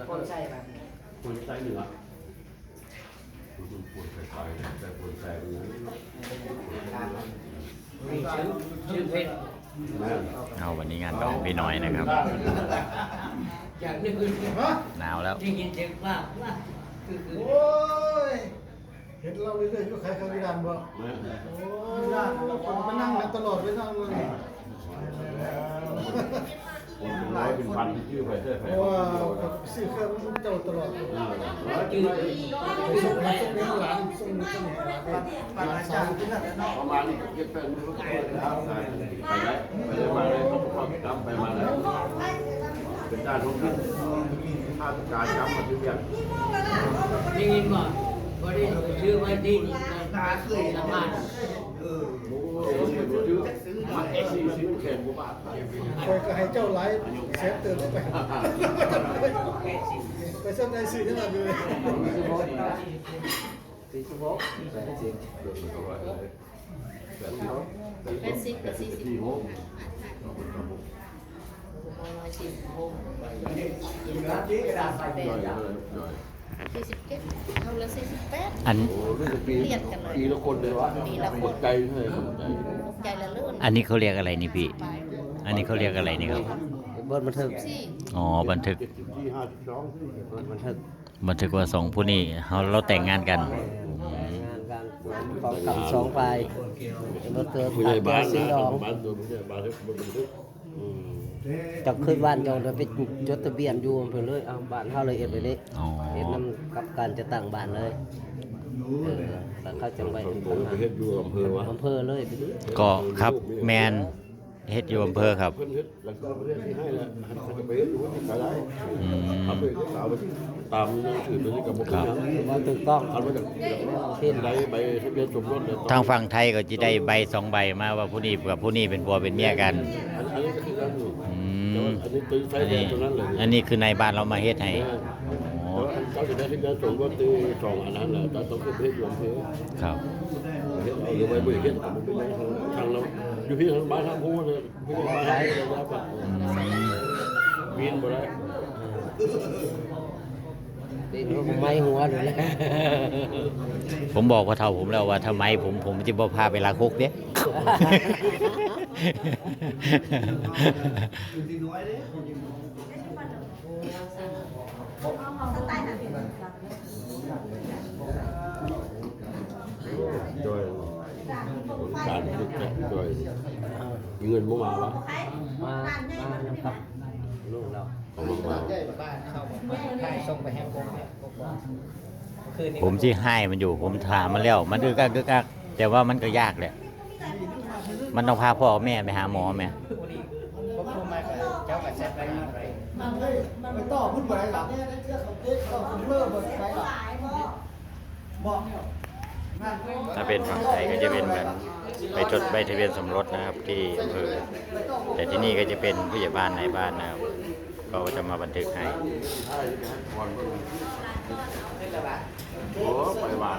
ຄົນໃຊ້ບ້ານ ຄົນໃຊ້ເໜືອ ຄົນໃຊ້ ແຕ່ຄົນໃຊ້ເໜືອ ເອົາ ວັນນີ້ງານດອງພີ່ນ້ອຍນະຄັບ ໜາວແລ້ວ ໂອ້ຍ ເຫັນລາວເລື້ອຍໆ ຢູ່ຂາຍເຂົ້າຢູ່ດ້ານບໍ່? ໂອ້ຍ ຢູ່ດ້ານ ຄົນມານັ່ງກັນຕະຫຼອດເລີຍເນາະ ເມື່ອນີ້ ຄົນເປັນຮ້ອຍເປັນພັນ ຊິຈື່ໃຜໃຊ້ໃຜ ເພາະວ່າຂ້ອຍໄປຊື້ເຄື່ອງນຳເຈົ້າຕະຫຼອດ ເອີ ໄປສົ່ງ ໄປສົ່ງໃຫ້ຫຼານ ສົ່ງ ສົ່ງໃຫ້ຫຼານ ປະມານເຈັດແປດມື້ ໄປໄດ້ ໄປໄດ້ມາໄດ້ ໄປມາໄດ້ ເປັນດ້ານລົງທຶນ ຄ່າການຈຳມາຢູ່ວຽກ ໄດ້ຍິນບໍ່? ບໍ່ໄດ້ຊື້ໄວ້ທີ່ ລະບາດ ໂອ້ຍ ຊື້ມາສີ່ສິບແສນກວ່າບາດ ຂ້ອຍກໍໃຫ້ເຈົ້າຫຼາຍແສນເຕີບໄປ ໄປຊັ້ນໃດຊື້ຈັ່ງນັ້ນເລີຍ ສີ່ສິບຫົກ ແປດສິບ ແປດສິບ ແປດສິບ ແປດສິບ ສີ່ສິບຫົກ ສີ່ສິບເຈັດ ເອົາລະສີ່ສິບແປດ ອັນ ໂອ້ ປີ ປີລະຄົນເລີຍວະ ປີລະຄົນ ໃຈເທົ່າໃດ ໃຈ ໃຈລະເລີນ ອັນນີ້ເຂົາຮຽກອະໄລນີ້ພີ່? ອັນນີ້ເຂົາຮຽກອະໄລນີ້ຄັບ? ບົດບັນທຶກ ອໍ ບັນທຶກ ເຈັດສິບສີ່ ຫ້າສິບສອງ ບົດບັນທຶກ ບັນທຶກວ່າສອງຜູ້ນີ້ເຮົາ ລາວແຕ່ງງານກັນ ແມ່ນ ແຕ່ງງານກັນ ສອງກຳສອງຝ່າຍ ຜູ້ໃຫຍ່ບ້ານນະ ຜູ້ໃຫຍ່ບ້ານ ເຈົ້າຄືບ້ານເຈົ້າໄປຈົດທະບຽນຢູ່ອຳເພີເລີຍ ເອົາ ບ້ານເຮົາເລີຍເຮັດໄປນີ້ ອໍ ເຮັດນຳກັບການຈັດຕັ້ງບ້ານເລີຍ ເອີ ແລ້ວເຂົາຈັ່ງໄປ ໄປເຮັດຢູ່ອຳເພີວະ ອຳເພີເລີຍ ກໍຄັບ ແມ່ນ ເຮັດຢູ່ອຳເພີຄັບ ເພິ່ນເຮັດ ຫຼັງຈາກເພິ່ນເຮັດທີ່ໃຫ້ແລ້ວ ເຂົາຈະໄປເຮັດຢູ່ທີ່ກະໄດ້ ອືມ ເອົາໄປສຶກສາໄປຕາມໜັງສືໂຕນີ້ກໍບໍ່ເປັນຫຍັງ ບໍ່ຖືກຕ້ອງ ຄັນວ່າຈະໄດ້ໃບທະບຽນສົມລົດ ທາງຝັ່ງໄທກໍຈະໄດ້ໃບສອງໃບມາວ່າຜູ້ນີ້ກັບຜູ້ນີ້ເປັນຜົວເປັນເມຍກັນ ອັນ ອັນນີ້ກໍຄືກັນຢູ່ ອືມ ແຕ່ວ່າອັນນີ້ຕື່ມໄຟແດງຕົວນັ້ນເລີຍ ອັນນີ້ຄືນາຍບ້ານລາວມາເຮັດໃຫ້ ແມ່ນ ອໍ ແຕ່ວ່າອັນເຈົ້າຈະໄດ້ທະບຽນສົມລົດທີ່ສອງອັນນັ້ນນະ ເຈົ້າຕ້ອງຂຶ້ນໄປເຮັດຢູ່ອຳເພີ ຄັບ ເຮັດເອົາ ຫຼືວ່າບໍ່ເຮັດກໍບໍ່ເປັນຫຍັງ ທາງລາວ ຢູ່ພີ້ທາງບ້ານທາງໂພນ ໄດ້ ອືມ ວິນບໍ່ໄດ້ ເປັນໄມ້ຫົວໂລດແຫຼະ ຜົມບອກພໍ່ເຖົ້າຜົມແລ້ວວ່າ ຖ້າໄມ້ຜົມ ຜົມຈະບໍ່ພາໄປລັກຫົກເດ້ ຈ້ອຍ ການຄິດແທ້ຈ້ອຍ ມີເງິນບໍ່ມາວະ? ມາ ມານຳກັບລູກລາວ ເອົາມາ ມາ ສົ່ງໄປໃຫ້ກົກ ກົກ ຜົມຊິຮ້າຍມັນຢູ່ ຜົມຖາມມັນແລ້ວ ມັນອຶກອັກ ອຶກອັກ ແຕ່ວ່າມັນກໍຍາກແຫຼະ ມັນຕ້ອງພາພໍ່ກັບແມ່ໄປຫາໝໍແມ່ ຖ້າເປັນຝັ່ງໄທກໍຈະເປັນແບບໄປຈົດໃບທະບຽນສົມລົດນະຄັບ ທີ່ອຳເພີ ແຕ່ທີ່ນີ້ກໍຈະເປັນຜູ້ໃຫຍ່ບ້ານນາຍບ້ານນະຄັບ ກໍຈະມາບັນທຶກໃຫ້ ໂອ້ ໄປຫວານ.